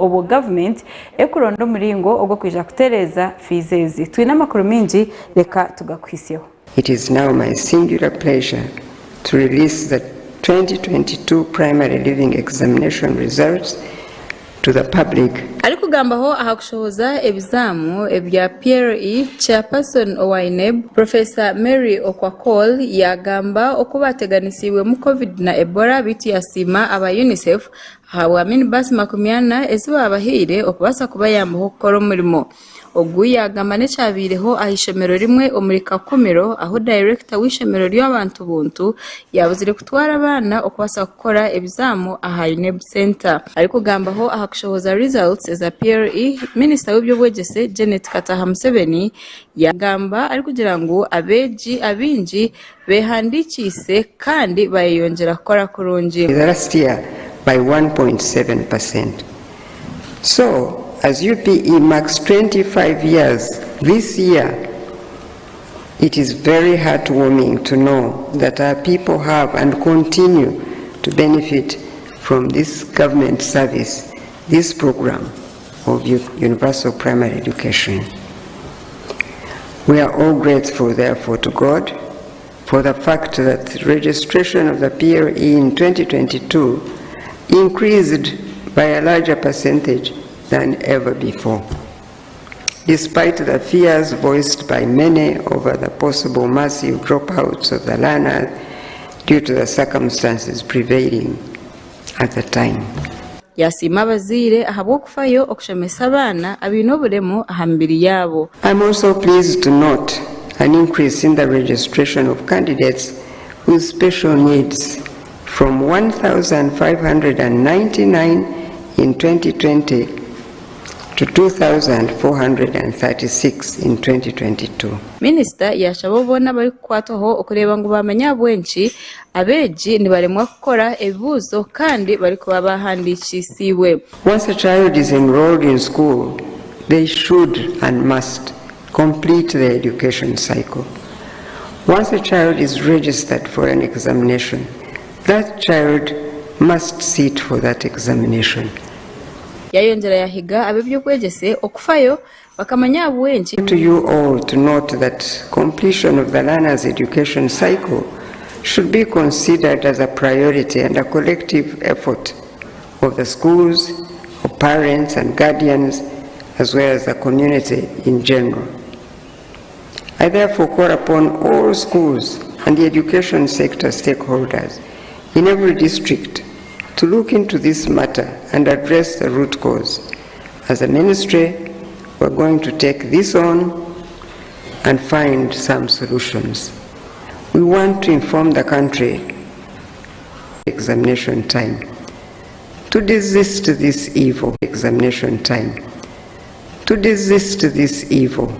Obwo gavumenti erikuronda omuringo ogw'okwija kutereeza fiizi ezi. Twine amakuru maingi reka tugakuhitsyeho. It is now my singular pleasure to release the 2022 Primary Leaving Examination results to the public. Arikugambaho aha kushohoza ebizaamu ebya PLE, Chairperson owa UNEB, Professor Mary Okwakol yaagamba oku baateganisiibwemu Covid na Ebola beitu yasiima aba UNICEF ahabwa minibaasi 40 ezi baabahaire okubaasa kubayambaho kukora omurimo. Ogu yaagamba n'ekyabaireho aha ishomero rimwe omuri Kakumiro ahu dayirekita w'eishomero ry'abantu buntu yaabuzire kutwara abaana okubaasa kukora ebizaamu aha UNEB Centre. Arikugambaho aha kushohoza results eza PLE, minisita w'eby'obwegyese Janet Kataha Museveni yaagamba arikugira ngu abeegi abaingi beehandiikiise kandi baayeyongyera kukora kurungi. Last year by 1.7%. So, as UPE marks 25 years this year, it is very heartwarming to know that our people have and continue to benefit from this government service, this program of universal primary education. We are all grateful, therefore, to God for the fact that registration of the PLE in 2022 increased by a larger percentage than ever before. Despite the fears voiced by many over the possible massive dropouts of the learners due to the circumstances prevailing at the time. Yaasiima abazaire ahabw'okufayo okushomesa abaana abaine oburemu aha mibiri yaabo. I'm also pleased to note an increase in the registration of candidates with special needs from 1,599 in 2020 to 2,436 in 2022. Minisita yaashaba boona abarikukwatwaho okureeba ngu baamanya ahabw'enki abeegi nibaremwa kukora ebibuuzo kandi barikuba baahandiikiisiibwe. Once a child is enrolled in school, they should and must complete their education cycle. Once a child is registered for an examination, that child must sit for that examination. Yaayongyera yaahiga ab'eby'obwegyese okufayo bakamanya ahabw'enki. To you all to note that completion of the learner's education cycle should be considered as a priority and a collective effort of the schools, of parents and guardians, as well as the community in general. I therefore call upon all schools and the education sector stakeholders in every district to look into this matter and address the root cause. As a ministry, we're going to take this on and find some solutions. We want to inform the country examination time to desist this evil examination time to desist this evil.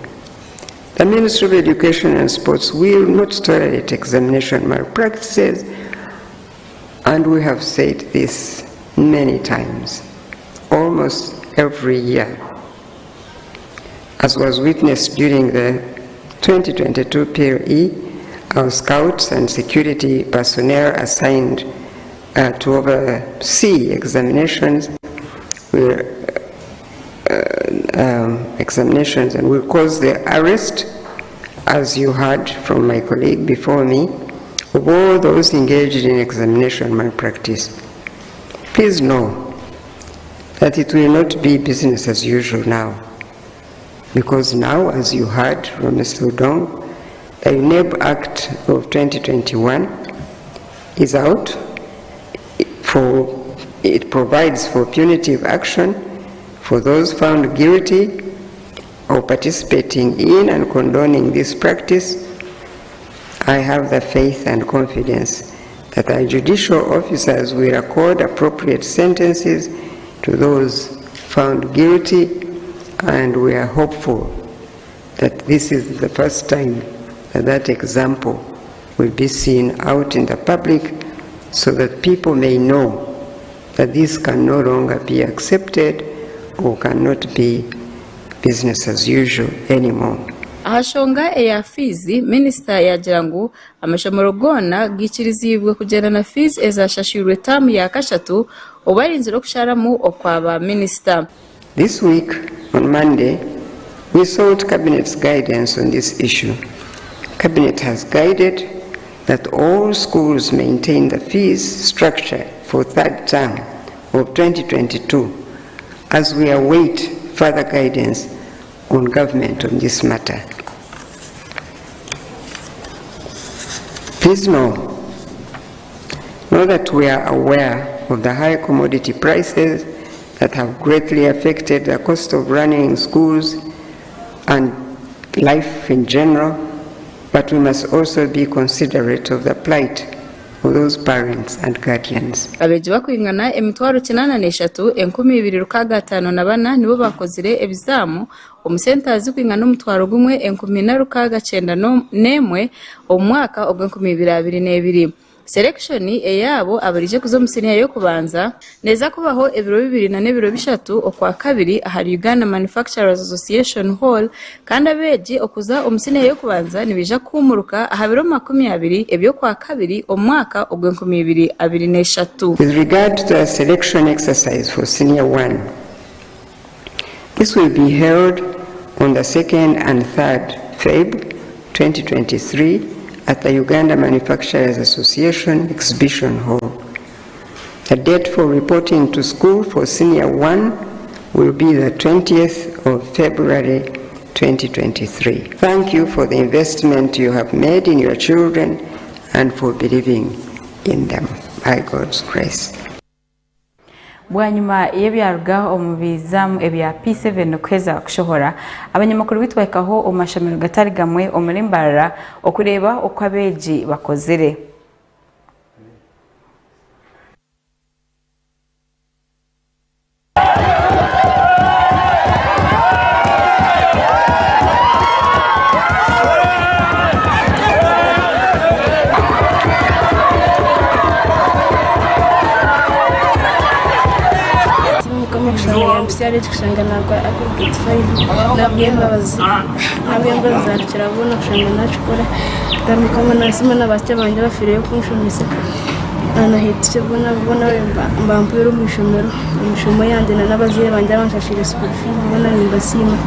The Ministry of Education and Sports will not tolerate examination malpractices, and we have said this many times, almost every year, as was witnessed during the 2022 PLE, our scouts and security personnel assigned to oversee examinations will examinations and will cause the arrest, as you heard from my colleague before me, of all those engaged in examination malpractice. Please know that it will not be business as usual now, because now, as you heard from Mr. Udong, the UNEB Act of 2021 is out. It provides for punitive action for those found guilty of participating in and condoning this practice. I have the faith and confidence that our judicial officers will accord appropriate sentences to those found guilty, and we are hopeful that this is the first time that that example will be seen out in the public, so that people may know that this can no longer be accepted or cannot be business as usual anymore. Aha nshonga eya fiizi, minisita yaagira ngu amashomero goona gaikiriziibwe kugyenda na fiizi ezashashwirwe taamu ya kashatu obu arinzire okusharamu okwa ba minisita. This week, on Monday, we sought Cabinet's guidance on this issue. Cabinet has guided that all schools maintain the fees structure for third term of 2022 as we await further guidance on government on this matter. Please know, know that we are aware of the high commodity prices that have greatly affected the cost of running schools and life in general, but we must also be considerate of the plight of those parents and guardians. Abeegi bakwingana 803,254 nibo bakozire ebizaamu omu senta zikwingana 1,691 omu mwaka ogw'enkumiibiri abiri n'ebiri. Selection eyaabo abaraije kuza omu siniya y'okubanza neeza kubaho ebiro 2 n'ebiro 3 Okwakabiri ahari Uganda Manufacturers Association Hall, kandi abeegi okuza omu siniya y'okubanza nibaija kuhumuruka aha biro 20 eby'Okwakabiri omu mwaka ogw'enkumiibiri abiri n'eshatu. With regard to the selection exercise for Senior 1, this will be held on the 2nd and 3rd Feb 2023 at the Uganda Manufacturers Association Exhibition Hall. The date for reporting to school for Senior 1 will be the 20th of February 2023. Thank you for the investment you have made in your children and for believing in them by God's grace. Bwanyima y'ebyaruga omu bizamu ebya P7 kuheza kushohora, abanyamakuru bitwekaho omu mashomero gatari gamwe omuri Mbarara okureeba oku abeegi bakozire. Mukama kushanga yampitsya kushanga nagwa aggregate 5, nabwembabazi zarukira boona kushanga nakikora. Kandi Mukama nasiima n'abasikye bangye abafiireyo kunshomesa, nanahitikye boona boona bampwera omu ishomero emishomo yangye, na n'abazaire bangye abanshashiire school fees, boona nimbasiima.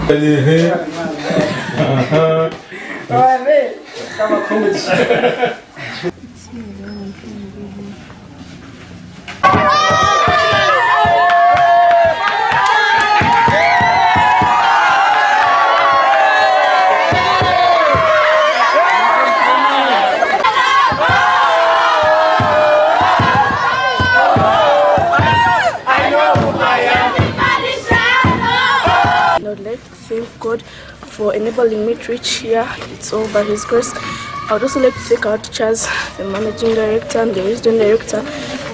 I would like to thank God for enabling me to reach here. It's all by His grace. I would also like to thank our teachers, the managing director and the resident director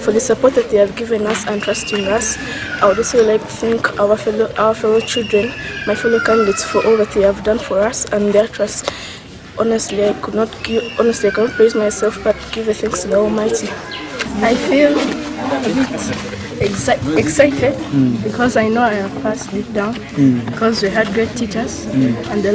for the support that they have given us and trusting us. I would also like to thank our fellow children, my fellow candidates, for all that they have done for us and their trust. Honestly, I could not give, honestly, I cannot praise myself, but give a thanks to the Almighty. I feel a bit excited because I know I have passed deep down because we had great teachers and the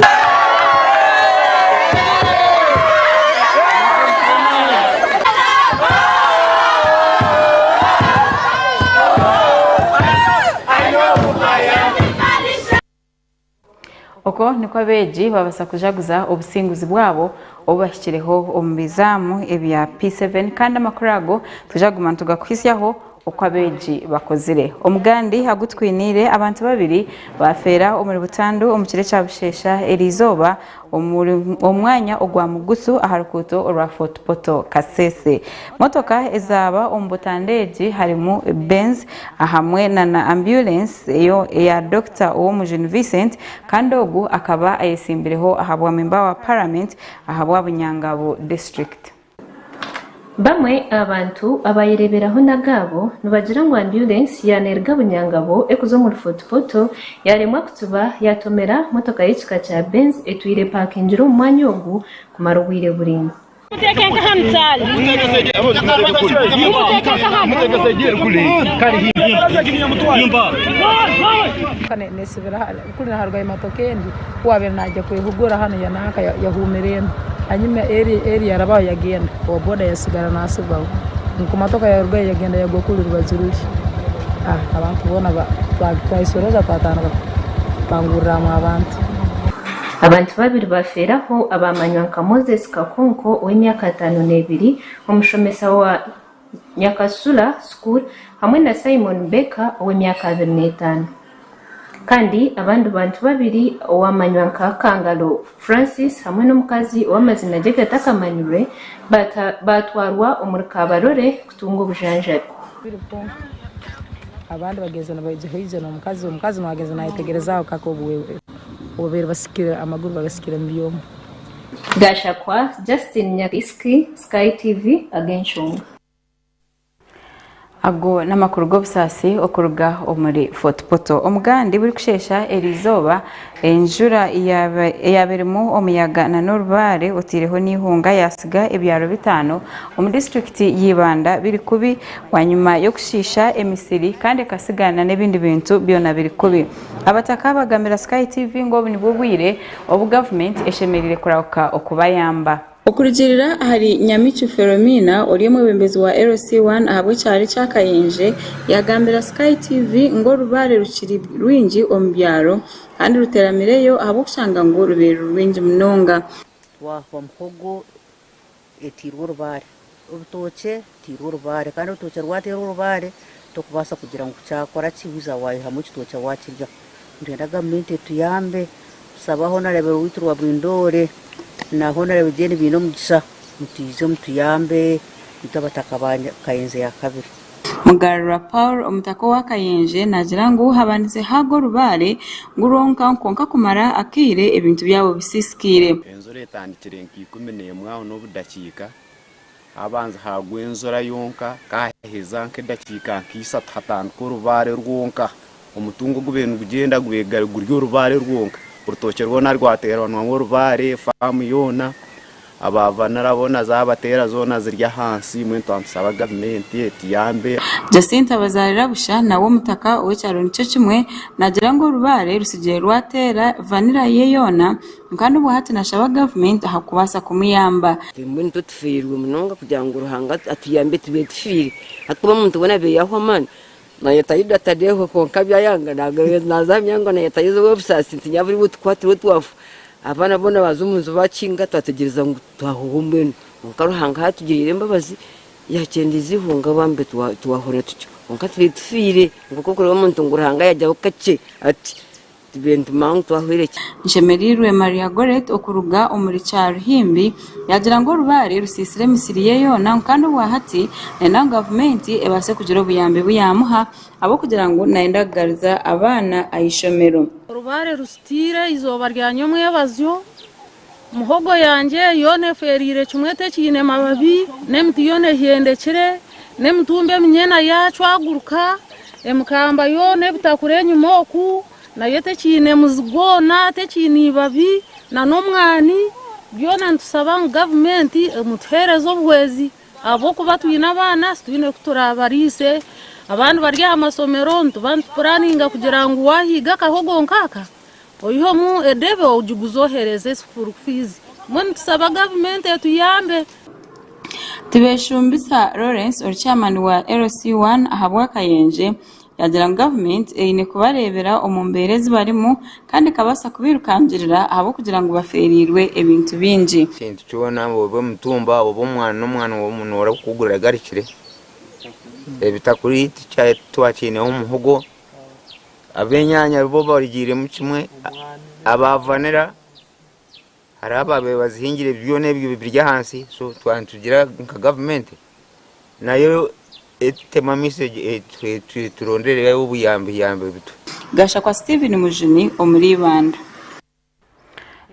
Okwo nikwo abeegi babasa kujaguza obusinguzi bwabo obu bahikireho omu bizaamu ebya P7, kandi amakuru ago tujaguma nitugakuhisyaho uko abeegi bakozire. Omugandi agutwiniire, abantu babiri bafeera omuri Butandu omu kiro kya Busheesha eriizooba omu mwanya ogwa Mugusu aha rukuuto orwa Fort Portal Kasese. Motoka ezaaba omu butanda egi harimu Benz hamwe na ambulance eya Dr Owomujuni Vincent, kandi ogu akaba ayesimbireho ahabwa member wa parliament ahabwa Bunyangabo district. Bamwe abantu abayereberaho n'agaabo nibagira ngu ambulensi yaneerga Bunyangabo ekuza omuri Fort Portal yaremwa kutuba yatomera motoka y'ekika kya Benz etwire epakingire omu mwanya ogu kumara obwire buraingwa. Muteeke nka hano kyali. Muteeke nka hano. Nesibira kuri niharugayo emotoka endi ku waabaire naija kwehugura hanu yananka yahuumira enu hanyuma eri yarabaho yagenda owa boda yasigara nasibaho nka motoka yarugayo yagenda yagwa kuri rubaju ruri abantu boona twayesoroza twatandika kupanguriramu abantu. Abantu babiri bafeeraho abamanywa nka Moses Kakonko ow'emyaka 52 omushomesa wa Nyakasura School hamwe na Simon Baker ow'emyaka 25. Kandi abandi bantu babiri owamanywa nka Kangalo Francis hamwe n'omukazi ow'amazina gye gatakamanyirwe batwarwa omuri Kabarole kutunga obujanjabi. Abandi bagenzire nibaija haija n'omukazi, omukazi niwe agenzire nayetegerezaaho kake obu babaire basikire amaguru bagasikire omu byoma. Gashakwa Justin Nyakisiki, Sky TV, Ag'enshonga. Ago n'amakuru g'obusaasi okuruga omuri Fort Portal. Omugandi burikusheesha eriizooba, enjura eyaaba erimu omuyaga nana orubaare oteireho n'eihunga yaatsiga ebyaro bitaano omu disiturikiti ya Ibanda biri kubi bwanyima y'okushiisha emisiri kandi ekatsiga nana ebindi bintu byona biri kubi. Abataka bagambira Sky TV ngu obu nibwo bwire obu gavumenti eshemereire kurahuka okubayamba. Okurugiirira ahari Nyamichu Feromina ori omwebembezi wa LC1 ahabw'ekyaro ekya Kayenje yagambira Sky TV ngu orubaare rukiri rwingi omu byaro kandi ruteramireyo ahabw'okushanga ngu rubaire rurwingi munonga. Twahwa muhogo etiirwe orubaare, orutookye rutiirwe orubaare kandi orutookye rwateerwa orubaare tokubaasa kugira ngu kyakora ki waiza waihamu ekitookye waakirya. Nitwenda gavumenti etuyambe tusaba Honarebo waitu Rwabwindoore na Honarebo Jane Bainomugisha mutwije mutuyambe itwe abataka ba Kayenje ya kabiri. Mugarura Paul omutaka owa Kayenje naagira ngu habandize haagwa orubaare ngu rwonka kwonka kumara akaire ebintu byabo bisiisikaire. Enjura etandikire nka 11 aho n'obudakiika, habanza haagwa enjura yonka, ka haheza nk'edakiika nka ishatu hatandika orubaare rwonka. Omutungo ogubaire nigugyenda gubaire guri orubaare rwonka. Orutookye rwona rwateeranwamu orubaare, faamu yoona, aba vanira boona zaabateera zoona ziri ahansi, mbwenu twaba nitusaba gavumenti etuyambe. Jacinta Bazarira Busha nawe omutaka ow'ekyaro nikyo kimwe naagira ngu orubaare rutsigire rwateera vanira ye yoona kandi obwahati nashaba gavumenti aha kubaasa kumuyamba. Mbwenu itwe tufeirwe munonga kugira ngu Ruhanga atuyambe tube tufiire. Hati kuba omuntu weena abaire yahwa amaani Nayeta Yuda atareehwe kwonka byayanga naaza aha muryango nayeta Yesu ow'obusaasi nti nyabura iwe otukwatire twafa. Abaana boona baaza omu nju baakinga twategyereza ngu twahwaho mbwenu. Kwonka Ruhanga atugiriire embabazi yaakyendeeza eihunga bambe twahona tutyo. Kwonka tubaire tufiire nk'oku orikureeba omuntu ngu Ruhanga yaagiraho kakye ati. Tubaire nitumanya ngu twahweire ki. Nshemereirwe Maria Gorret okuruga omuri Kyaruhimbi yaagira ngu orubaare rusiisire emisiri ye yoona ngu kandi obwahati nayenda ngu gavumenti ebaase kugira obuyambi bu yaamuha ahabw'okugira ngu nayenda kugaruza abaana aha ishomero. Orubaare rusitiire eizooba rya nyomwebazyo, muhogo yangye yoona efeereire kimwe tekiine mababi, n'emiti yoona ehendekire, n'emitumba eminyena yaacwaguruka, emikamba yoona ebitakuri enyima oku. Nayo tekiine muzi gwona, tekiine ibabi n'omwani, byona nitusaba ngu gavumenti emutuheereze obuhwezi ahabw'okuba twine abaana titwine oku turaabariise, abandi bari aha masomero nituba nitupuraninga kugira ngu waahiiga akahogo nk'aka oihemu edebe ogiguze oheereze sikuuru fiizi, mbwenu nitusaba gavumenti etuyambe. Tibeshumbisa Lawrence ori chairman wa LC1 ahabwa Kayenje Yaagira ngu gavumenti eine kubareebera omu mbeera ezi barimu kandi ekabaasa kubairukangirira ahabw'okugira ngu bafeereirwe ebintu bingi. Ekintu kyona oba omutumba oba omwana n'omwana noora kukugurira garukire ebitakuri titwakiineho omuhogo ab'enyanya bo barugiiremu kimwe aba vanira hariho abaabaire bazihingire byona ebyo biri ahansi so twaba nitugira nka gavumenti nayo etutemu amaisho eturondereyo obuyambi yambi buto. Gashakwa Steven Mujuni omuri Ibanda.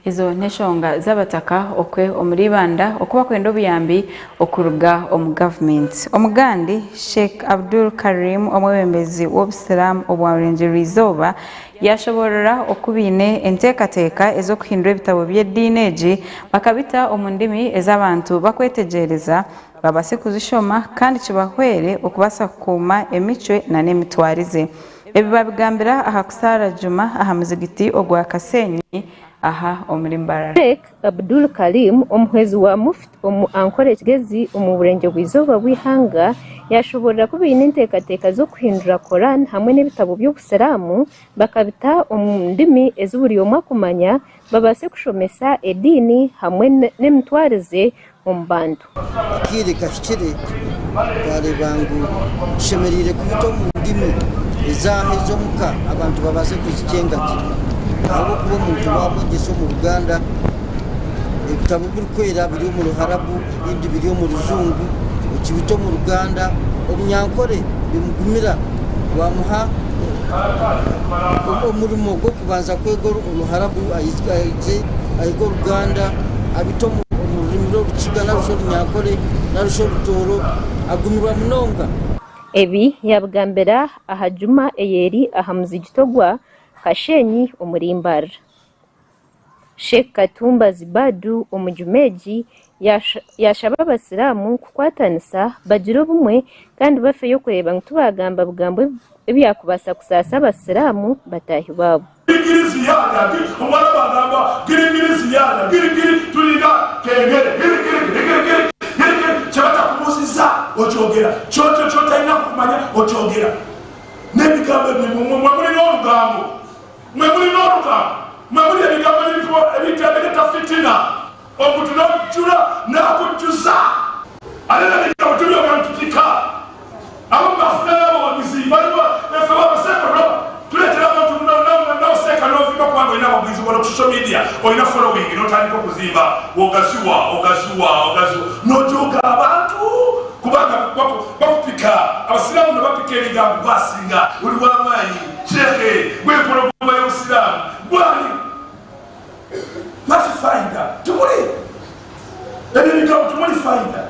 Ezo n'enshonga z'abataka okwe omuri Ibanda oku bakwenda obuyambi okuruga omu gavumenti. Omugandi Sheikh Abdul Karim omwebembezi w'obusiraamu obwa Burengyerwa-izooba Yaashoboorora oku baine enteekateeka ez'okuhindura ebitabo by'ediini egi bakabita omu ndimi ezi abantu bakwetegyereza babaase kuzishoma kandi kibahwere okubaasa kukuuma emicwe n'emitwarize. Ebi babigambira aha kusaara Juma aha muzigiti ogwa Kasenyi aha omuri Mbarara. Sheikh Abdul Karim omuhwezi wa Mufti omu Ankole Kigezi omu burengyerwa-izooba bw'eihanga yashoborora ku baine enteekateeka z'okuhindura Koran hamwe n'ebitabo by'obusiraamu bakabita omu ndimi ezi buri omwe akumanya babaase kushomesa ediini hamwe n'emitwarize omu bantu. Akaire kahikire twareeba ngu tushemereire kubita omu ndimi ezaaha ez'omuka abantu babaase kuzikyenga gye ahabw'okuba omuntu waamwegyesa omu Ruganda, ebitabo ebirikwera biri omu Ruharabu ebindi biri omu Rujungu, okibita omu Ruganda, Orunyankore bimugumira waamuha omurimo gw'okubanza kwega Oruharabu aije ayege Oruganda abite omu rurimi rw'Orukiga nari shi Orunyankore nari shi Orutooro agumirwa munonga. Ebi yaabigambira aha Juma eyeri aha muzigiti ogwa Kashenyi omuri Mbarara. Sheikh Katumba Zibadu omujuma egi yashaba abasiraamu kukwatanisa bagire obumwe kandi bafeyo kureeba ngu tibagamba bigambo ebyakubaasa kusaasa abasiraamu bataahi baabo. Girigiri ziyada giri omuwarabu agamba girigiri ziyada girigiri tulinga kengere girigiri girigiri giri girigiri kyebatakubuziza okyogera kyotyo kyotalina kumanya okyogera nebigambo ebyo mwe mulina olugambo Mwe mulina olugambo, mwe muli ebigambo ebireeta fitina, omuntu n'ojjula n'akujjuza. Ate n'ebigambo tubyogera nitutika. Abamu bafunayo abawagizi, baliwo ffe babaseeko no tuleetera abantu n'oseeka n'ovimba kubanga olina abawagizi wano ku social media, olina following n'otandika okuzimba, ogaziwa, ogaziwa, ogaziwa n'ojooga abantu kubanga bakupika. Abasiraamu ne bapika ebigambo gwasinga oli w'amaanyi. Sheikh gwe empologoma y'obusiraamu gwani mafi faida tumuli ebyo ebigambo tumuli faida.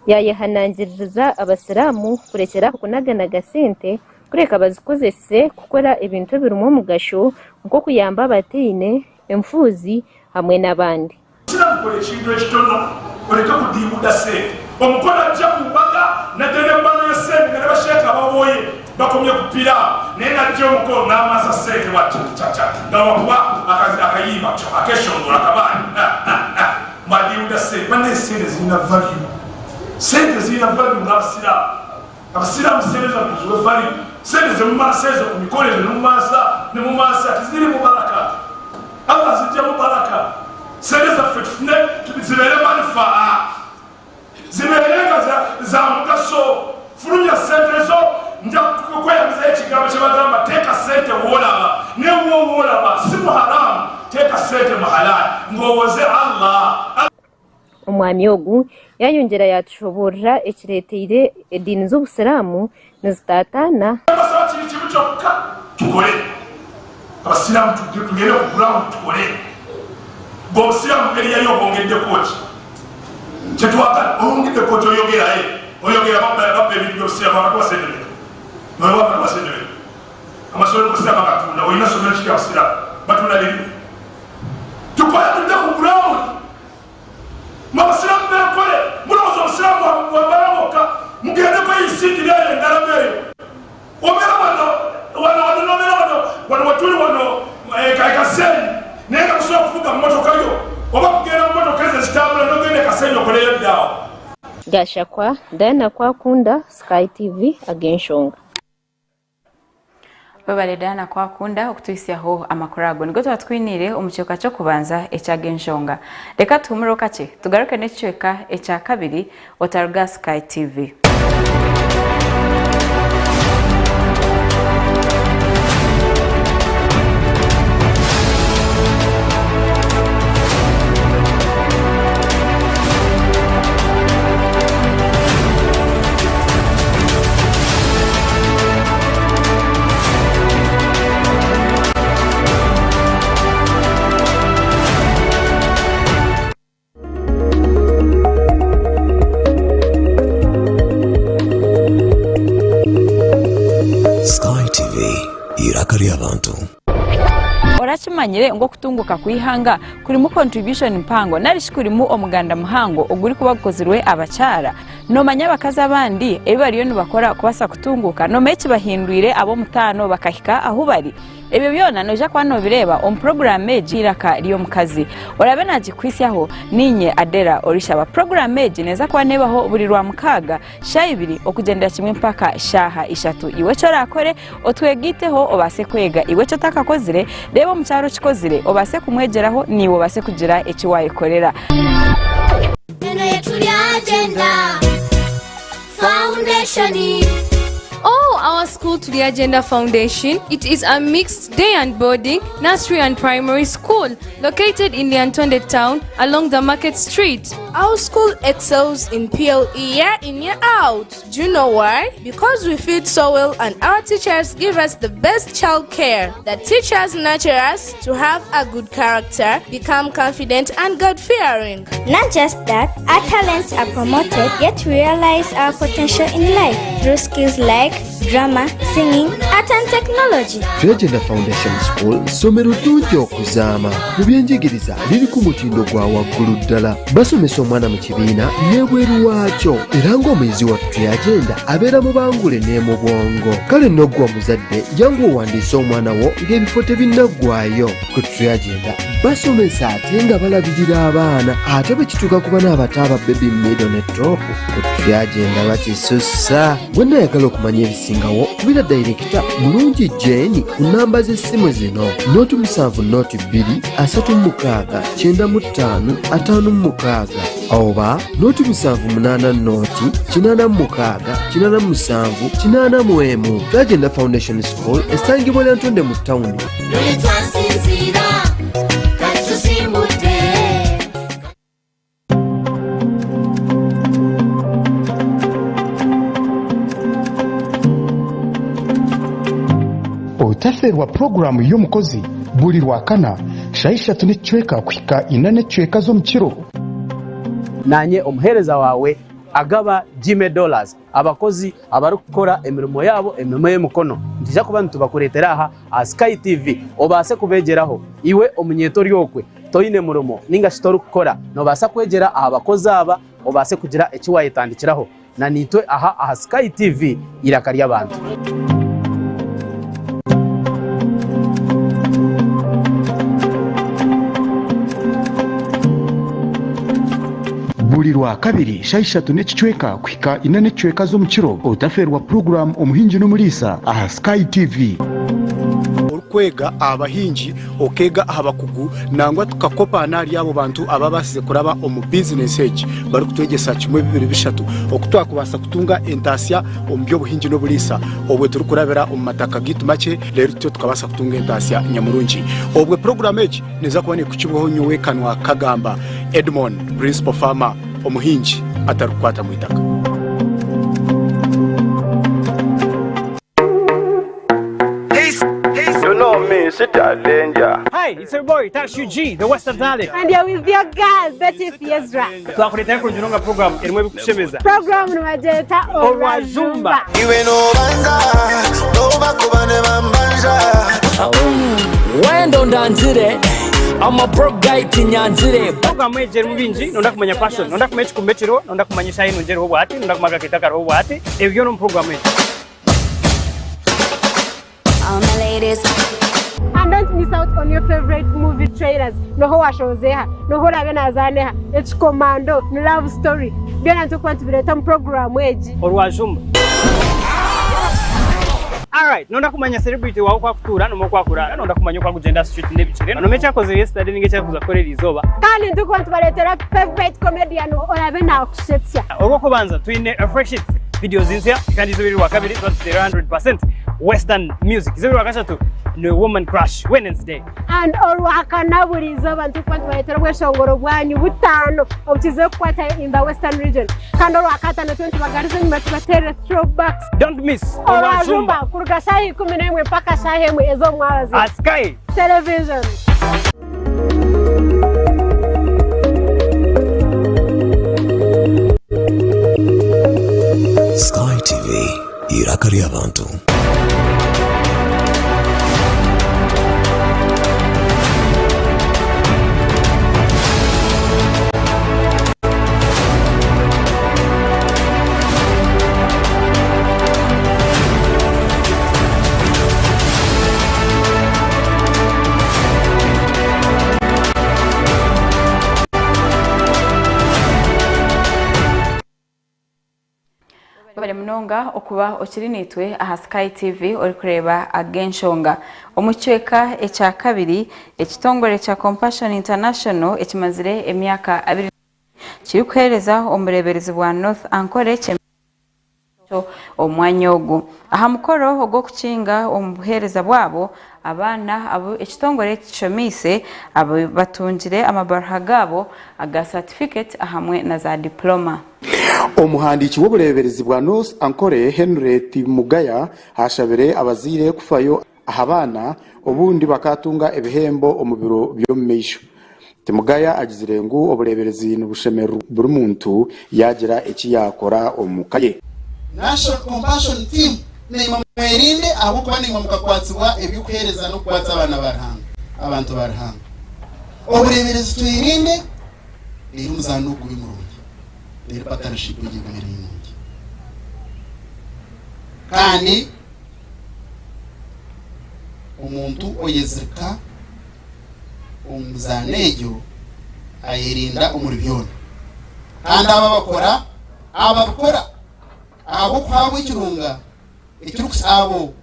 Yaayehanangiririza abasiraamu kurekyera aho kunaganaga sente kureka bazikozese kukora ebintu ebirimu omugasho nk'okuyamba abataine, enfuuzi hamwe n'abandi. Siraamu kola ekintu ekitono oleke kudiibuuda sente. Omukono ajja ku mbaga najja ne bano ye sente nga ne basheeka abawoye bakomye ku piraawo naye najja omukono n'amaasa sente bwa cacaca nga wakuba akayimba akeshongoro akabaani mbu adiibuuda sente. Bannaye sente zirina value, sente zirina value nga abasiraamu. Abasiraamu sente zaffe tuziwe value, sente zemumaasa ezo ku mikolo ezo nemumaasa nemumaasa tezirimu baraka. Allah azijjamu baraka, sente zaffe tufune zibeere manufaa, zibeere nga za mugaso. Fulumya sente zo, nja kweyambizayo ekigambo kyebagamba teeka sente wolaba newuwo wolaba si mu haramu, teeka sente mu halal ng'owoze Allah. Omwami ogu yaayongyera yaatushoboorora ekireeteire ediini z'obusiraamu nizitaataana. Mbasaba kiri kimu kyokka, tukole. Abasiraamu tugende ku ground tukole. Gwe obusiraamu area yo obwongeddeko ki? Kyetwagala owongeddeko ki? Oyogera eh, oyogera babba ebintu by'obusiraamu bakatuwa sente meka? Noyo bakatuwa sente meka? Amasomero g'obusiraamu bagatunda, olina somero ki lya busiraamu? Batunda liri. Tukole tudde ku ground. Mwe abasiraamu benkole mulowooza obusiraamu bwambala bwokka mugendeko eyisindira eyo engalama eyo obeera wano wano wano nobeera wano wano wetuli wano ekasenyi naye nga tosobola kuvuga mumotoka yo oba kugenda mumotoka ezo ezitambula nogenda ekasenyi okoleyo ddaawo. Gashakwa Diana Kwakunda, Sky TV, Ag'enshonga. Webare Diana Kwakunda okutuhitsyaho amakuru ago. Nigo twaba twiniire omu kicweka ky'okubanza eky'Agenshonga. Reka tuhumureho kakye tugaruke n'ekicweka ekyakabiri otaruga aha Sky TV. Sky TV, eiraka ry'abantu. Orakimanyire ngu okutunguka kw'eihanga kurimu contribution mpango nari shi kurimu omuganda muhango ogurikuba gukozirwe abakyara? Noomanya abakazi abandi ebi bariyo nibakora kubaasa kutunguuka? Noomanya ekibahindwire ab'omutaano bakahika ahu bari? Ebyo byona noija kuba noobireeba omu puroguraamu egi Eiraka ry'Omukazi. Oraabe naagikuhitsyaho, niinye Adela Orishaba. Puroguraamu egi neeza kuba neebaho buri Rwamukaaga shaaha ibiri okugyendera kimwe mpaka shaaha ishatu. Iwe eki oraakore, otwegaiteho obaase kwega. Iwe eki otakakozire, reeba omukyara okikozire obaase kumwegyeraho naiwe obaase kugira eki waayekorera. Eno ye Turyagenda Foundation. Oh, our school Turyagenda Foundation, it is a mixed day and boarding, nursery and primary school located in Lyantonde town along the market street. Our school excels in PLE year in year out. Do you know why? Because we feed so well and our teachers give us the best child care. The teachers nurture us to have a good character, become confident and God-fearing. Not just that, our talents are promoted yet we realize our potential in life through skills like drama, singing, art and technology. Turyagenda Foundation School ssomero ddungi okuzaama. Mu byenjigiriza liri ku mutindo gwa waggulu ddala. Basomesa omwana mu kibiina n'ebweru waakyo era ng'omuyizi wa Turyagenda abeera mubangule ne mu bwongo. Kale nno ggwe omuzadde jangu owandiise omwana wo ng'ebifo tebinnaggwaayo. Ku Turyagenda basomesa ate nga balabirira abaana ate bwe kituuka ku bana abato aba baby middle ne top ku Turyagenda bakisussa. Wenna ayagala okumanya ebisingawo kubira dayirekita Mulungi Jane ku nnamba z'essimu zino nooti musanvu nooti bbiri asatu mu mukaaga kyenda mu ttaano ataano mu mukaaga oba nooti musanvu munaana nooti kinaana mu mukaaga kinaana mu musanvu kinaana mu emu. Twagenda Foundation School esangibwa Lyantonde mu tawuni. Luli twasinziira kati tusimbudde. Otafeerwa puroguraamu y'omukozi buri Rwakana shaaha ishatu n'ekicweka kuhika ina n'ekicweka z'omu kiro. Naanye omuheereza waawe agaba Jimmy Dollars, abakozi abarikukora emirimo yaabo emirimo y'emikono. Nitwija kuba nitubakureetera aha aha Sky TV obaase kubeegyeraho. Iwe omunyeeto ori okwe toine murimo ninga shi torikukora, noobaasa kwegyera aha bakozi aba obaase kugira eki waayetandikiraho. Na naitwe aha aha Sky TV eiraka ry'abantu. Buri Rwakabiri shaaha ishatu n'ekicweka kuhika ina n'ekicweka z'omukiro, otafeerwa puroguraamu Omuhingi n'Omuriisa aha Sky TV. Orikwega aha bahingi, okeega aha bakugu nangwa tukakopa n'ahari abo bantu ababaasize kuraba omu bizinesi egi barikutwegyesa kimwe bibiri bishatu oku twakubaasa kutunga entaasya omu by'obuhingi n'oburiisa obwe turikurabira omu mataka gaitu makye reero tutyo tukabaasa kutunga entaasya nyamurungi. Obwe puroguraamu egi neeza kuba neekukibwaho nyowe Kanwa Kagamba Edmond, Principal Farmer, omuhingi atarikukwata mu itaka. You know me, City Danger. Hi, it's your boy Tash UG, the Western Talent. And you're with your girl, Betty Fiezra. Twakuleetera kurungi nga program erimu ebikushemeza. Program nibagyeta Orwajumba. Iwe nobanza nobakuba ne bambanja Wendo ndangire I'm a broke guy tinyangire Program egi erimu bingi, nonda kumanya fashion, nonda kumanya ekikumba ekiriho, nonda kumanya eshaaha enungi eriho obwahati, nonda kumanya akakeito akariho obwahati, ebyo byona omu program egi. All my ladies. And don't miss out on your favorite movie trailers. Noho washozeha, noho orabe nazaneha, ekikomando, ni love story. Byona nitukuba nitubireeta omu program egi. Orwajumba. Alright, nonda kumanya celebrity wawe oku akutuura nomwe oku akuraara, nonda kumanya oku akugyenda aha street n'ebigyere, nomwe eki akozire yesterday ninga eki arikuza kukora eriizooba. Kandi nitukuba nitubareetera favorite comedian orabe nakushetsya. Orw'okubanza twine Fresh Hits videos nsya kandi izooba eri Rwakabiri tuba nituteera 100% Western music. Izooba Rwakashatu ni Woman Crush Wednesday. And Orwakana buri izooba nitukuba nitubareetera obweshongoro bwanyu butaano obukizire kukwata in the Western region. Kandi Orwakataano tube nitubagariza enyima tubateerere throwbacks. Don't miss Orwajumba kuruga shaaha 11 mpaka shaaha emwe ez'omwabazyo. At Sky Television. Sky TV, eiraka ry'abantu. munonga okuba okiri naitwe aha Sky TV orikureeba Ag'enshonga. Omu kicweka ekya kabiri, ekitongore kya Compassion International ekimazire emyaka abiri kirikuheereza omu bureeberezi bwa North Ankole omu mwanya ogu. Aha mukoro ogw'okukinga omu buheereza bwabo, abaana abu ekitongore eki kishomeise abo batungire amabaruha gaabo aga satifiketi ahamwe na za diploma. Omuhandiiki w'obureeberezi bwa North Ankole, Henry Timugaya ashabire abazaire kufayo aha baana obundi bakaatunga ebihembo omu biro by'omu maisho. Timugaya agizire ngu obureeberezi nibushemererwa buri muntu yaagira eki yaakora omu ka ye. National Compassion Team, Naimwe mwerinde ahabw'okuba naimwe mukakwatsibwa eby'okuheereza n'okukwatsa abaana ba Ruhanga, abantu ba Ruhanga. Obureeberezi twerinde reero omuzaano ogu gube murungi, reero partnership egyo egume eri nungi. Kandi omuntu oyezirika omu mizaano egyo ayerinda omuri byona. Kandi abo abakora ababikora ahabw'okuhaabwa ekirunga ekirikusa abo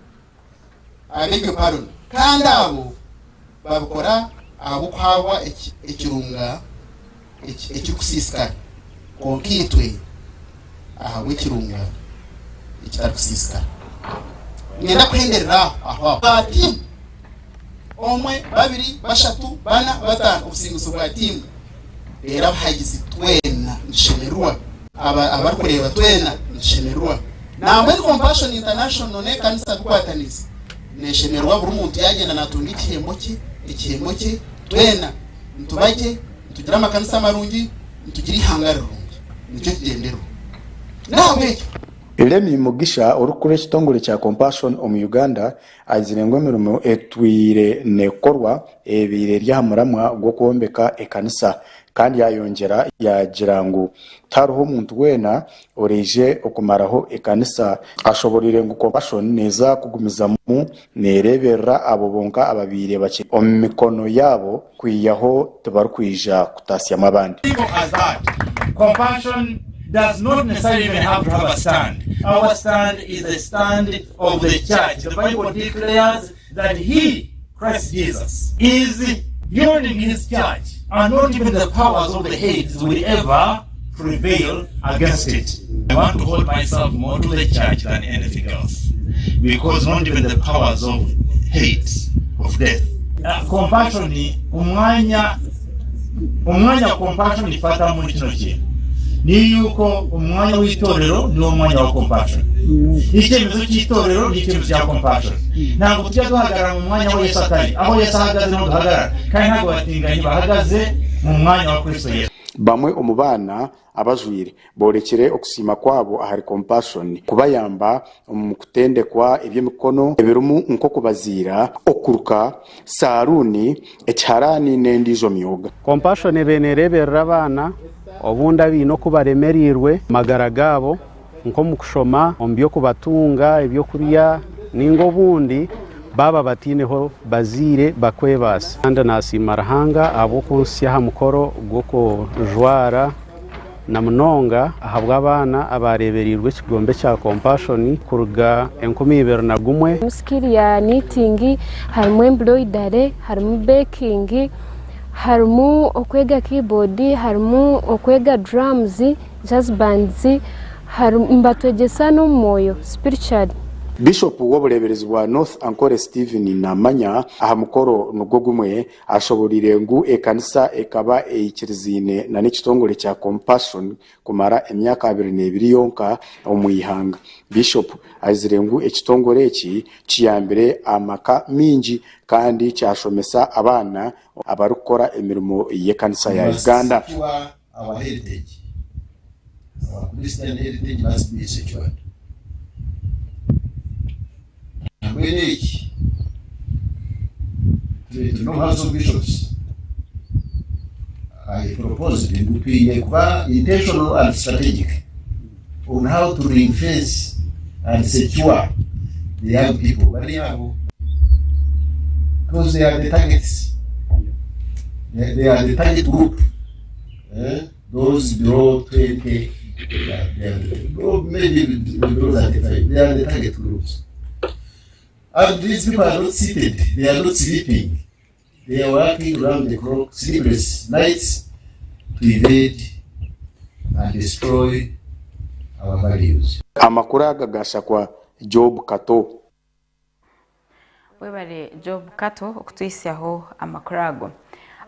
ab'egyo pardon, kandi abo babikora ahabw'okuhaabwa ekirunga ekirikusiisikara, kwonka itwe ahabw'ekirunga ekitarikusiisikara. Niinyenda kuhenderera aho aho aho. Bwa tiimu, omwe, babiri, bashatu, bana, bataano, obusinguzi bwa tiimu. Reero abahagizi twena nitushemererwa, abarikureeba twena nitushemererwa. Nambwenu Compassion International n'ekanisa bikwataniise neeshemererwa buri muntu yaagyenda naatunga ekihembo kye, ekihembo kye, twena nituba gye, nitugira amakanisa marungi, nitugira eihanga rirungi. Nikyo kigyendererwa. N'ahabw'ekyo. Lemmy Mugisha orikukurira ekitongore kya Compassion omu Uganda agizire ngu emirimo etwire nekorwa ebaire eri aha muramwa gw'okwombeka ekanisa kandi yayongyera yagira ngu tihariho omuntu weena oraije okumaraho ekanisa. Ashoboreire ngu Compassion neeza kugumizamu nereeberera abo bonka ababaire bakiri omu mikono yaabo kwihaho tibarikwija kutaasyamu abandi. Simple as that. Compassion does not necessarily even have to have a stand. Our stand is the stand of the church. The Bible declares that he, Christ Jesus, is building his church and not even the powers of the Hades will ever prevail against it. I want to hold myself more to the church than anything else because not even the powers of hate, of death. Uh, compassion umwanya umwanya compassion ifata muri kino kintu ni yuko umwanya w'itorero niwo mwanya wa compassion icyemezo cy'itorero ni icyemezo cya compassion ntabwo tujya duhagarara mu mwanya aho yesu atari aho yesu ahagaze niho duhagarara kandi ntabwo abatinganyi bahagaze mu mwanya wa kristo yesu Bamwe omu baana abajwaire boorekire okusiima kwabo ahari Compassion kubayamba omu kutendekwa eby'emikono ebirimu nk'okubaziira, okuruka, saaruuni, ekiharaani n'endiijo myoga. Compassion ebaire nereeberera abaana obundi abaine oku baremereirwe amagara gaabo nk'omu kushoma, omu by'okubatunga ebyokurya ninga obundi baaba bataineho bazaire bakwebaasa. Kandi nasiima Ruhanga ahabw'okunhitsya aha mukoro gw'okujwara na munonga ahabw'abaana abaareebereirwe ekigombe kya Compassion kuruga 2001. Harimu skill ya knitting, harimu embroidery, harimu baking, harimu okwega keyboard, harimu okwega drums, jazz bands, nibatwegyesa n'omu mwoyo, spiritually. Bishop w'obureeberezi bwa North Ankole Stephen Namanya aha mukoro nigwo gumwe ashoboreire ngu ekanisa ekaba eikiriziine na n'ekitongore kya Compassion kumara emyaka 22 yonka omu ihanga. Bishop agizire ngu ekitongore eki kiyambire amaka mingi kandi kyashomesa abaana abarikukora emirimo y'ekanisa ya Uganda. Our heritage, our Christian heritage must be secured. Mbwenu eki turi omu House of Bishops, I proposed ngu twine kuba intentional and strategic on how to ring-fence and secure the young people bari abo because they are the targets. They are the target group. Eh? Those below 20, They are the, or maybe below 35. They are the target groups. And these people are not seated, they are not sleeping. They are working round the clock, sleepless nights, to evade and destroy our values. Amakuru aga gashakwa Job Kato. Webare Job Kato okutuhisyaho amakuru ago.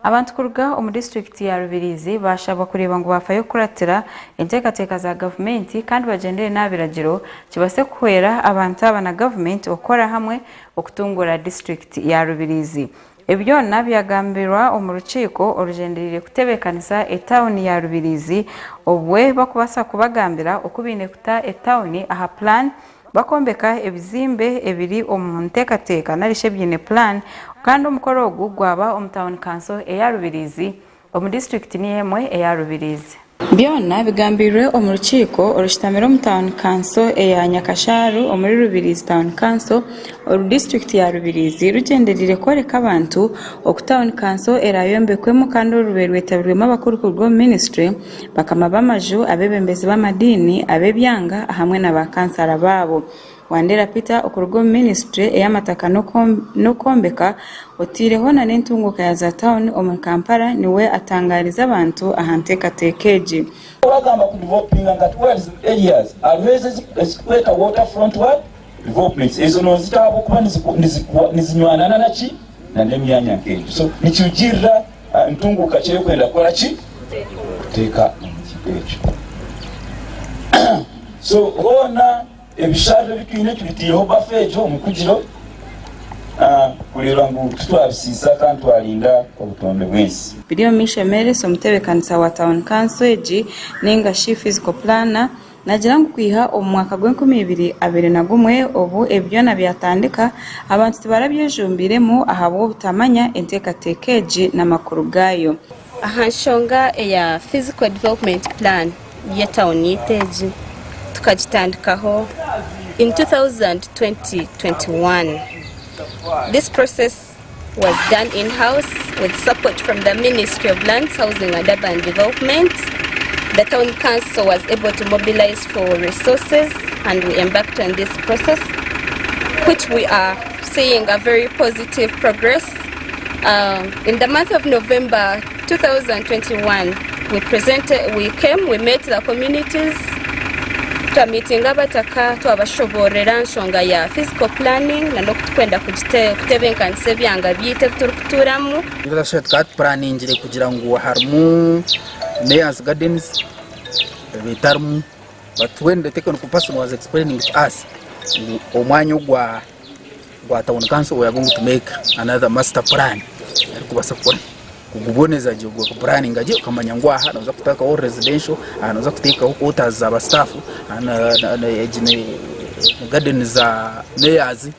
Abantu kuruga omu disiturikiti ya Rubirizi baashabwa kureeba ngu baafayo kukuratira enteekateeka za gavumenti kandi bagyendere n'aha biragiro kibaase kuhwera abantu aba na gavumenti okukora hamwe okutunguura disiturikiti ya Rubirizi. Ebi byona byagambirwa omu rukiiko orugyendereire kutebeekanisa etauni ya Rubirizi obwe bakubaasa kubagambira oku baine kuta etauni aha plan Bakombeka ebizimbe ebiri omu nteekateeka narishi ebiine plan kandi omukoro ogu gwaba omu tauni kanso eya Rubirizi omu disiturikiti niyo emwe eya Rubirizi. Byona bigambirwe omu rukiiko orushutamire omu tauni kanso eya Nyakasharu omuri Rubirizi tauni kanso oru disiturikiti ya Rubirizi rugyendereire kworeka abantu oku tauni kanso eraayombekwemu kandi oru rube rwetabirwemu abakuru kuruga omu minisitule Bakama b'amaju, abeebembezi b'amadiini, ab'ebyanga hamwe na ba kansara baabo. Wandera Peter okuruga omu minisitule ey'amataka n'okwombeka oteireho na n'entunguuka ya za tauni omuri Kampala niwe atangaarize abantu aha nteekateeka egi. Bagamba ku developinga nka towards areas hariho ezo eziturikweta water front what developments ezo nozita ahabw'okuba nizinywanana naki na n'emyanya nk'egyo so nikirugiirira Ntunguuka ki erikwenda kukora ki? Kuteeka omu kintu ekyo. So hoona ebisharara ebi twine tubiteireho bafa egyo omukugiro kureeba ngu titwabisiisa kandi twarinda obutonde bw'ensi. Biryomumaisho Meles omutebeekanisa wa tauni kanso egi ninga shi physical planner Naagira ngu kwiha omu mwaka gw'enkumi ibiri 21 obu ebi byona byatandika, abantu tibarabyejumbiiremu ahabw'obutamanya enteekateeka egi n'amakuru gaayo. Aha nshonga eya Physical Development Plan y'etauni yaitu egi tukagitandikaho in 2021. This process was done in-house with support from the Ministry of Lands, Housing and Urban Development. The town council was able to mobilize for resources and we embarked on this process, which we are seeing a very positive progress. in the month of November 2021, we presented, we came, we met the communities, twamitinga abataka twabashoboorera nshonga ya physical planning na n'oku tukwenda kutebenkanisa ebyanga byaitu ebi turikutuuramu. Tukaba tupuraningire kugira ngu harimu Mayor's Gardens etarimu but when the technical person was explaining to us ngu omwanya ogwa gwa town council we are going to make another master plan erikubaasa kukora kuguboneza gye okupuraninga gye okamanya ngu aha noza kuteekaho residential aha noza kuteekaho quarters za ba staff aha egi ni garden za mayors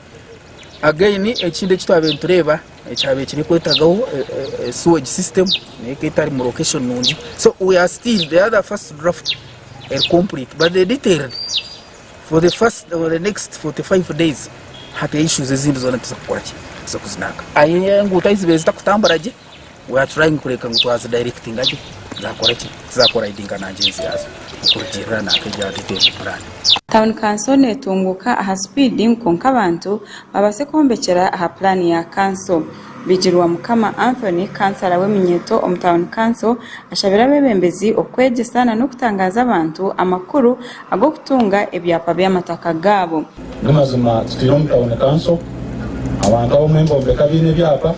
again ekindi eki twabaire nitureeba ekyabaire kirikwetagaho sewage system nayo ekaba etari mu location nungi so we are still the other first draft eri complete but the detailed For the first or the next 45 days hati issues ezindi zoona nituza kukora ki? Nituza kuzinanka. Ahi enguuto ahi zibaire zitakutambura gye, we are trying kureka ngu twazidirectinga gye zakora ki? Zakoridinga na ngyenzi yaazo okurugiirira nanka ebya detailed plan. Tauni kanso netunguuka aha sipiidi kwonka abantu babaase kwombekyera aha pulaani ya kanso. Bigirwamukama Anthony, kansara w'eminyeeto omu tauni kanso ashabire abeebembezi okwegyesa n'okutangaaza abantu amakuru ag'okutunga ebyapa by'amataka gaabo. N'amazima tutwire omu tauni kanso, abantu abamwe nibombeka baine ebyapa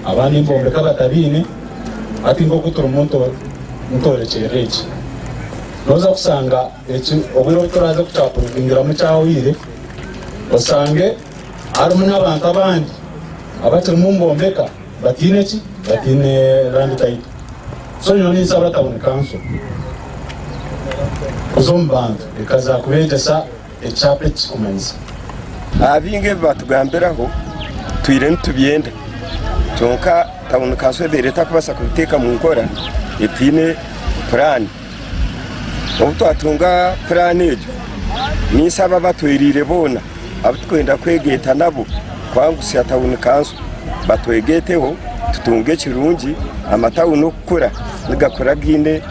abandi nibombeka batabiine. Hati nk'oku turimu nitworekyerera eki, nooza kushanga eki obwire obu turaaze kukyapuruvingiramu kyahweire oshange harimu n'abantu abandi abakirimu nibombeka bataine ki? Bataine land title. So nyowe ninsaba town council kuza omu bantu ekaza kubegyesa ekyapa eki kikumanyisa. Aha bingi ebi batugambiraho twire nitubyenda kyonka town council ebaire etakubaasa kubiteeka mu nkora etaine puraani. Obu twatunga puraani egyo ninsaba abatweriire boona abu turikwenda kwegaita nabo kwangusya tawuni kanso batwegeteho tutunge ekirungi amatawuni okukura nigakura gaine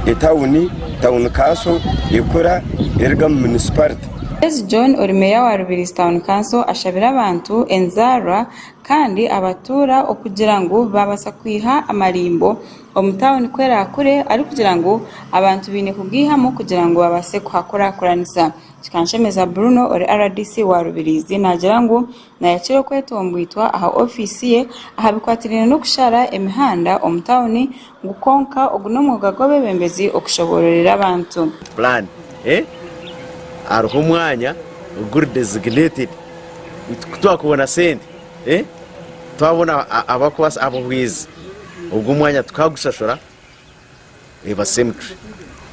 etawuni. Tawuni Kanso ekura eruga omu munisiparite. Yezu John ori Meeya wa Rubirizi Town Council ashabire abantu enzaarwa kandi abatuura okugira ngu baabasa kwiha amarimbo omu tauni ku eraakure arikugira ngu abantu baine kugaihamu kugira ngu babaase kuhakurakuranisa. Kikanshemeza Bruno ori RDC wa Rubirizi naagira ngu Nayakira okwetomboitwa aha ofiisi ye aha bikwatiraine n'okushara emihanda omu tauni ngu kwonka ogu n'omwoga gw'abeebembezi okushoboororera abantu. Plan eh hariho omwanya oguri designated ku twakubona sente eh twabona abakubaasa abahwezi ogwo omwanya tukagushashura eba cemetery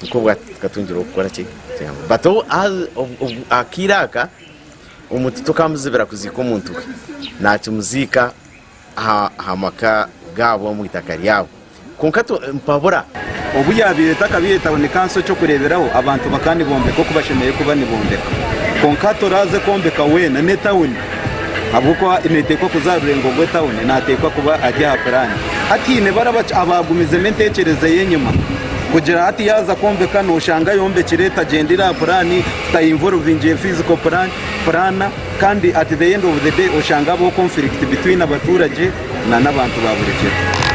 nikwo bwati tukatungire okukora ki but akaire aka omuntu tokamuzibira kuziika omuntu we nakimuziika aha maka gaabo omu itaka ryabo kwonka mpabura. Obu yaabaire etakabaire tawuni kanso eky'okureeberaho, abantu bakaba nibombeka oku bashemereire kuba nibombeka. Kwonka hati oraaze kwombeka weena n'etawuni ahabw'okuba neeteekwa kuza aha rurengo rw'etawuni, naateekwa kuba ari aha puraani. Hati haine bari abaagumizemu enteekyereza y'enyima kugira hati yaaza kwombeka nooshanga ayombekire tagyendire aha puraani, tayinvolvingire physical plan, puraana kandi at the end of the day oshanga habaho conflict between abaturage n'abantu ba buri kiro.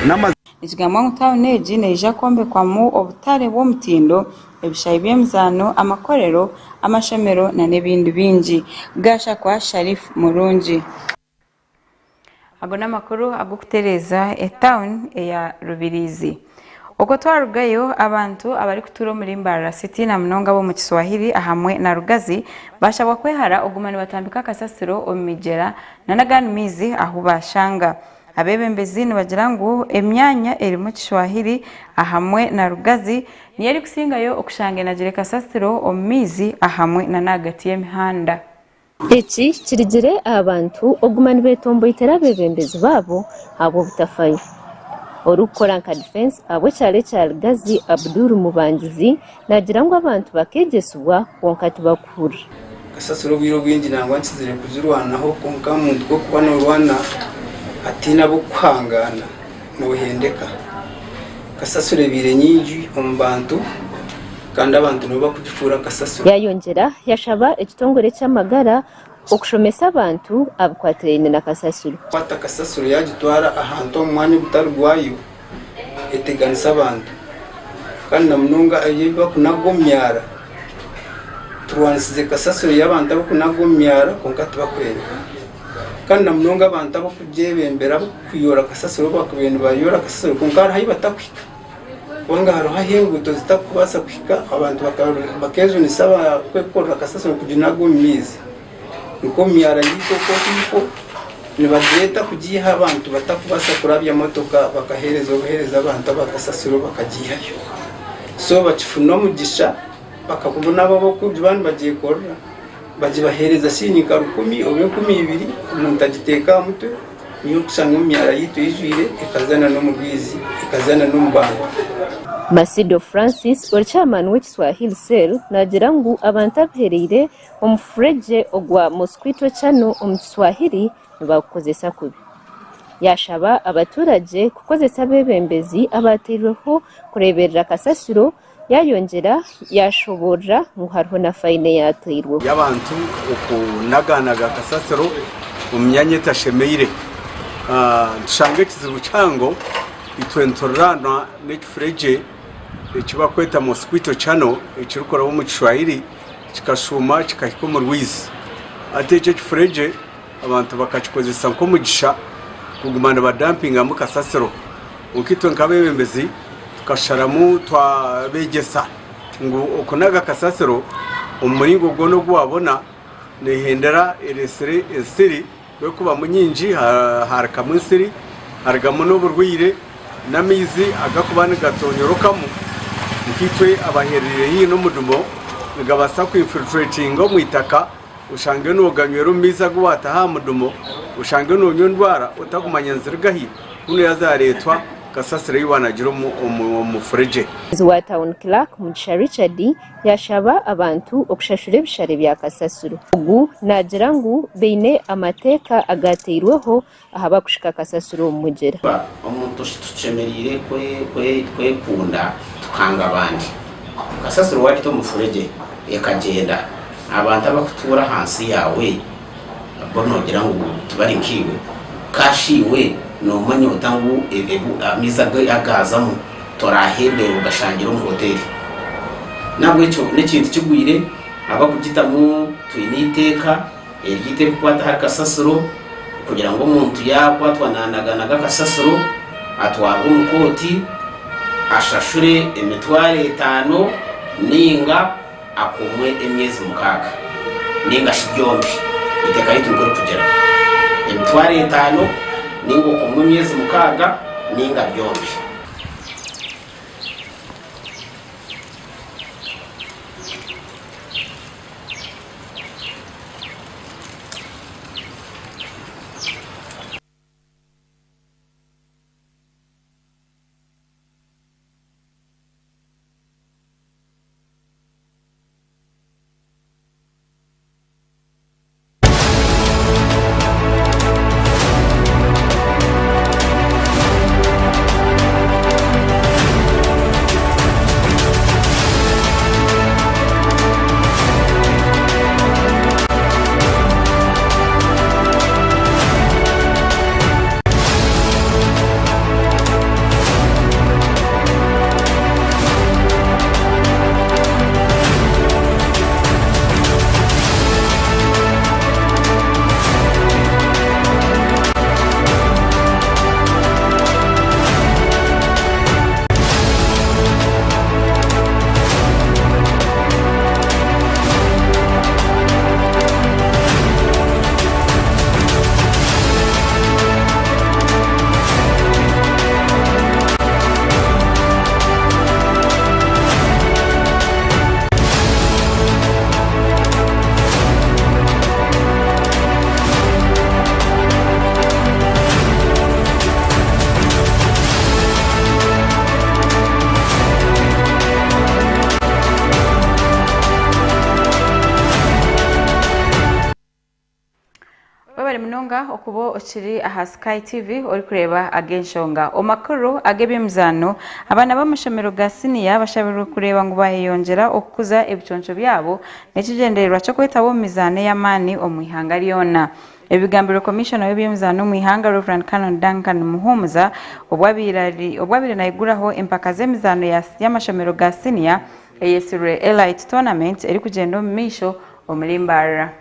N'amazima. Nikigambwa ngu tauni egi neija kwombekwamu obutare bw'omutindo, ebishaayi by'emizaano, amakorero, amashomero nana ebindi bingi. Gashakwa Sharif Murungi. Ago n'amakuru ag'okutereeza etauni eya Rubirizi. Okwo twarugayo, abantu abarikutuura omuri Mbarara City na munonga ab'omu Kiswahili ahamwe na Rugazi baashabwa kwehara okuguma nibatambika akasasiro omu migyera nana agandi maizi ahu baashanga. Abeebembezi nibagira ngu emyanya erimu Kishwahili ahamwe na Rugazi niyo erikusingayo okushanga enagire kasasiro omu maizi ahamwe na n'ahagati y'emihanda. Eki kirigire aha bantu okuguma nibetomboitera abeebembezi baabo ahabw'obutafayo. Orikukora nka difensi ahabw'ekyaro ekya Lugazi, Abdul Mubangizi naagira ngu abantu bakeegyesibwa kwonka tibakuhurira. Kasasiro obwire obwingi nangwa nkizire kugirwanaho kwonka omuntu ku orikuba noorwana hataine ab'okukuhangaana noohendeka. Kasasiro ebaire nyingi omu bantu kandi abantu nibo barikugifuura kasasiro. Yayongyera yashaba ekitongore ky'amagara okushomesa abantu abikwatiraine na kasasiro. Kwata kasasiro yagitwara ahantu omu mwanya ogutari gwayo eteganisa abantu kandi na munonga ebyo ebi barikunaga omu myara. Turwanisize kasasiro y'abantu abarikunaga omu myara kwonka tibarikureebeka. Kandi na munonga abantu abarikugyebembera abarikuyoora kasasiro obu bakubaire nibayoora kasasiro kwonka hariho ahu batakuhika kubanga hariho ahu enguuto zitakubaasa kuhika abantu bakeejunisa kwekorera kasasiro kuginaga omu maizi. Nk'omu myara yaitu okwo okwifo nibagyeta kugiiha abantu batakubaasa kurabya motoka bakaheereza obuheereza abantu aba kasasiro bakagiihayo. So bakifuna omugisha bakabona abo abarikuba nibagyekorera bagibaheereza shiringi nka rukumi oba 2000 omuntu agiteeka aha mutwe niyo orikushanga omu myara yaitu eijwire ekaza n'omu rwizi ekaza n'omu bantu. Masido Francis ori chairman w'Ekiswahili Cell naagira ngu abantu abahereire Omufuregye ogwa Mosquito Channel omu Kiswahili nibagukozesa kubi. Yaashaba abaturagye kukozesa abeebembezi abaateirweho kureeberera kasasiro yaayongyera yaashoboorora ngu hariho na fayini eyaateirweho. Y'abantu okunaganaga kasasiro omu myanya etashemeire. Nitushanga ekizibu kihango itwe nituriraanwa n'ekifuregye eki barikweta Mosquito Channel ekirikuraba omu Kishwahili. Kikashuuma kikahika omu rwizi. Hati eki ekifuregye abantu bakakikozesa nk'omugisha kuguma nibadampingamu kasasiro. Kwonka itwe nk'abeebembezi tukasharamu twabegyesa ngu okunaga kasasiro omu muringo gwona ogu waabona neehendera ereetsire ensiri ku erikubamu nyingi harugamu ensiri harugamu n'oburwaire n'amaizi agarikuba nigatonyorokamu nkaitwe abahereire haihi n'omudumo nigabaasa kwinfilturatinga omu itaka oshange nooganywera omu maizi agu waataha aha mudumo oshange noonywa endwara otakumanya niziriga hi kunu yaaza yareetwa kasasiro ei waanagire omu mufuregye. Omuhwezi wa Town Clerk Mugisha Richard yashaba abantu okushashura ebishare bya kasasiro. Ogu naagira ngu baine amateeka agateirweho aha bakushika kasasiro omu mugyera. Omuntu tushemereire kwekunda tukanga abandi. Kasasiro wagita omu mufuregye ekagyenda, abantu abakutuura ahansi yaawe bo noogira ngu tibari nkaiwe? Kashi iwe noomanya ota ngu amaizi agaazamu toraahendere ogashangire omu hoteeri? N'ahabw'ekyo n'ekintu kigwire abakugitamu twine eiteeka eryaitu erikukwata ahari kasasiro kugira ngu omuntu yaakwatwa naanaganaga kasasiro atwarwe omu kooti ashashure emitwaro etaano nainga akomwe emyezi mukaaga nainga shi byombi. Eiteeka ryaitu nikwo ririkugira. Emitwaro etaano nainga okomwe emyezi mukaaga nainga byombi. Webare munonga okuba okiri aha Sky TV orikureeba ag'enshonga. Omu makuru ag'eby'emizaano, abaana b'amashomero ga siniya bashabirwe kureeba ngu bayeyongyera okukuza ebiconco byabo n'ekigyendererwa ky'okwetaba omu mizaano ey'amaani omu ihanga ryona. Ebi bigambirwe Komishona w'eby'emizaano omu ihanga Rev. Canon Duncan Muhumuza obu abaire naiguraho empaka z'emizaano y'amashomero ga siniya eyetsirwe Elite Tournament erikugyenda omu maisho omuri Mbarara.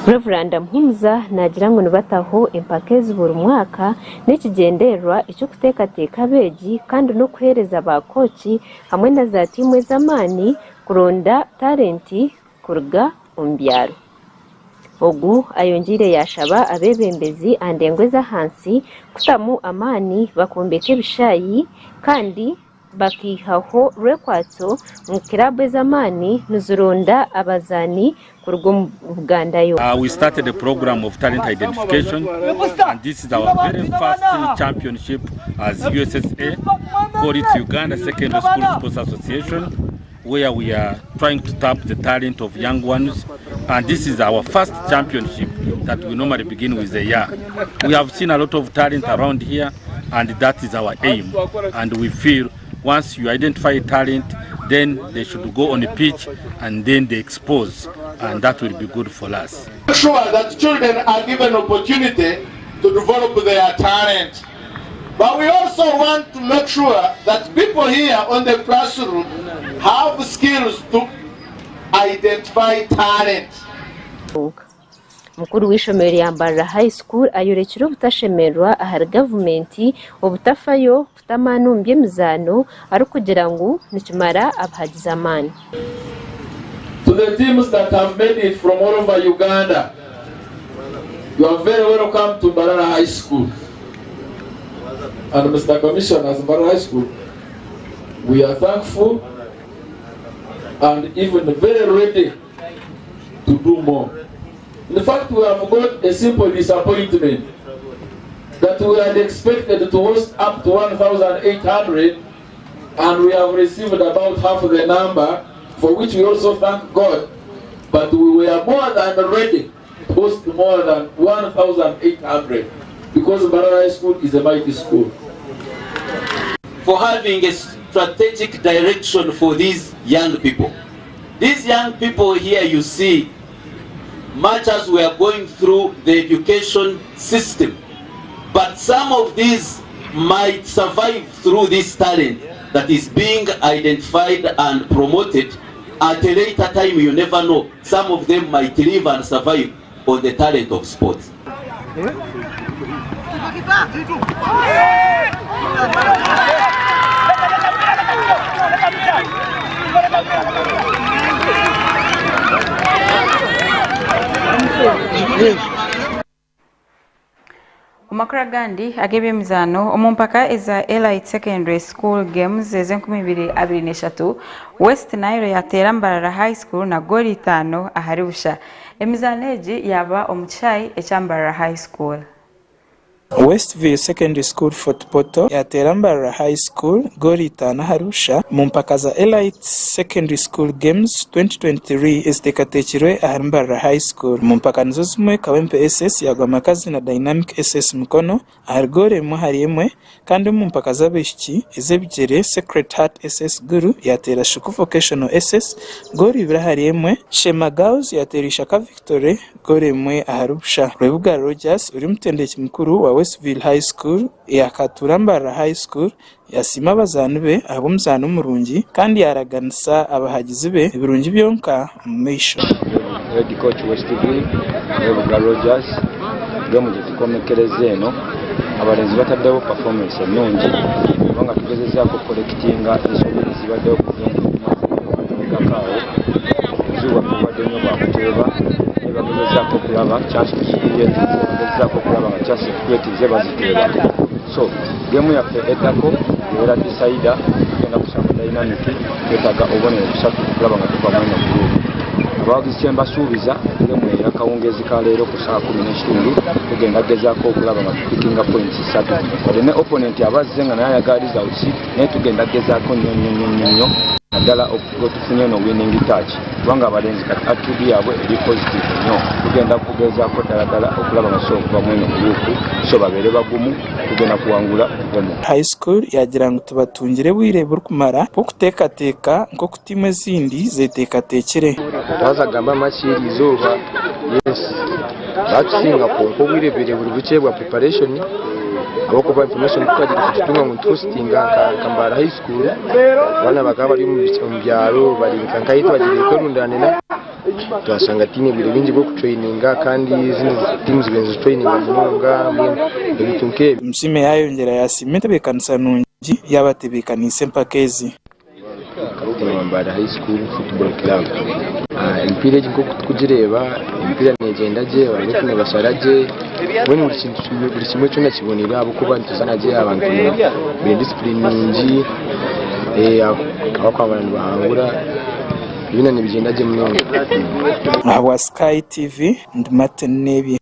Rev. Muhumuza naagira ngu nibataho empaka ezi buri mwaka n'ekigyendererwa eky'okuteekateeka abeegi kandi n'okuheereza ba kooki hamwe na za tiimu ez'amaani kuronda talenti kuruga omu byaro. Ogu ayongyeire yaashaba abeebembezi aha ndengo ez'ahansi kutamu amaani bakombeka ebishaayi kandi bakaihaho rwekwatso ngu kiraabu ez'amaani nizironda abazaani kuruga omu Buganda yoona. We started a program of talent identification and this is our very first championship as USSA, call it Uganda Secondary School Sports Association. where we are trying to tap the talent of young ones and this is our first championship that we normally begin with the year. We have seen a lot of talent around here and that is our aim and we feel once you identify talent then they should go on the pitch and then they expose and that will be good for us. Make sure that children are given opportunity to develop their talent. But we also want to make sure that people here on the classroom have skills to identify talent. Mukuru w'eishomero rya Mbarara High School ayorekire obutashemererwa ahari gavumenti obutafayo kuta amaani omu by'emizaano arikugira ngu nikimara abahagizi amaani. To the teams that have made it from all over Uganda, you are very welcome to Mbarara High School. And Mr. Commissioner, as Mbarara High School, we are thankful and even very ready to do more. In fact, we have got a simple disappointment that we had expected to host up to 1,800 and we have received about half the number, for which we also thank God, but we were more than ready Host more than 1,800 because Mbarara High School is a mighty school. For having a strategic direction for these young people. These young people here you see, much as we are going through the education system, but some of these might survive through this talent that is being identified and promoted at a later time you never know some of them might live and survive on the talent of sports. Omu makuru agandi ag'eby'emizaano, omu mpaka eza Elite Secondary School Games ez'enkumi ibiri abiri n'eshatu, West Nile yateera Mbarara High School na goolo itaano ahari busha. Emizaano egi yaaba omu kishaayi ekya Mbarara High School. Westville Secondary School Fort Portal yateera Mbarara High School goolo itaano ahari busha omu mpaka za Elite Secondary School Games 2023 eziteekateekirwe ahari Mbarara High School. Omu mpaka nizo zimwe, Kawempe SS yaagwa Makazi na Dynamic SS Mukono ahari goolo emwe ahari emwe kandi omu mpaka z'abaishiki ez'ebigyere, Sacred Heart SS Gulu yaateera Shuku Vocational SS goolo ibiri ahari emwe, Sheema Girls yaateera Ishaka Victory goolo emwe ahari busha. Rwebuga Rogers ori omutendeki mukuru wa Westville High School eyakatuura Mbarara High School yasiima abazaani be ahabw'omuzaano murungi kandi yaaraganisa abahagizi be ebirungi byonka omu maisho. Head coach Westville, Rwebuga Rogers, Geemu gyetukomekereza eno abalenzi bataddewo performance ennungi kubanga tugezezaako okukorekitinga ensobi ezibaddewo ku geemu emabegako awo. Obuzibu bwaffe bubadde nnyo bwa kuteeba naye bagezezaako okulaba chance tuzicreatinze, bagezezaako okulaba nga chance zetucreatinze baziteeba. So geemu yaffe eddako ebeera decider, tugenda kusamba Dynamic, twetaaga obubonero busatu okulaba nga tuva mweno group. Abawagizi kye mbasuubiza geemu eyakawungeezi ka leero ku ssaawa 10:15 tugenda kugezaako okulaba nga tupikinga points ssatu wadde ne opponent aba azze nga naye ayagala results naye tugenda kugezaako nnyo nnyo nnyo nnyo nnyo naddala tufunye eno winning touch kubanga abalenzi kati attitude yaabwe eri positive nnyo tugenda kugezaako ddala ddala okulaba nga tusobola okuva mweno group so babeere bagumu tugenda kuwangula tuve mu High School yaagira ngu tibatungire bwire burikumara bw'okuteekateeka nk'oku tiimu ezindi zeteekateekire. Twaza kugamba match y'eri izooba yes batusinga kwonka obwire bubaire buri bukye bwa preparation ahabw'okuba information tukagira tugitunga ngu nituhostinga nka Mbarara High School abaana bakaba bari omu byaro bari nka ahi twagiire kwerundanira twashanga tihaine bwire bwingi bw'okutraininga kandi ezindi tiimu zibaire nizitraininga munonga mbwenu ebintu nk'ebyo. Tumusiime yaayongyera yaasiima entebeekanisa nungi y'abatebeekaniise empaka ezi. Kaputeni wa Mbarara High School Football Club. Emipiira egi nk'oku turikugireeba emipiira negyenda gye abareefu nibashara gye mbwenu buri kintu buri kimwe kyona kiboneire ahabw'okuba nituzaana gye abantu baine disipuriini nungi abakwambara nibahangura byona nibigyenda gye munonga. Ahabwa Sky TV, ndi Martin Nebye.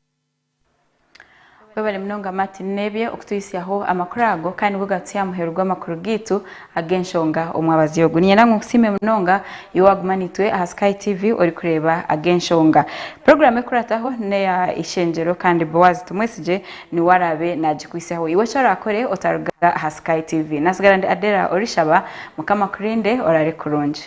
Webare munonga Martin Nebye okutuhisyaho amakuru ago kandi nigo gatutsya aha muheru gw'amakuru gaitu ag'enshonga omwabazi ogu. Niinyenda ngu nkusiime munonga iwe waguma naitwe aha Sky TV orikureeba ag'enshonga. Puroguraamu ekukurataho n'eya Ishengyero kandi Boaz Tumwesigye niwe araabe naagikuhitsyaho. Iwe eki oraakore otaruga aha Sky TV. Natsigara ndi Adela Orishaba, Mukama akurinde oraare kurungi.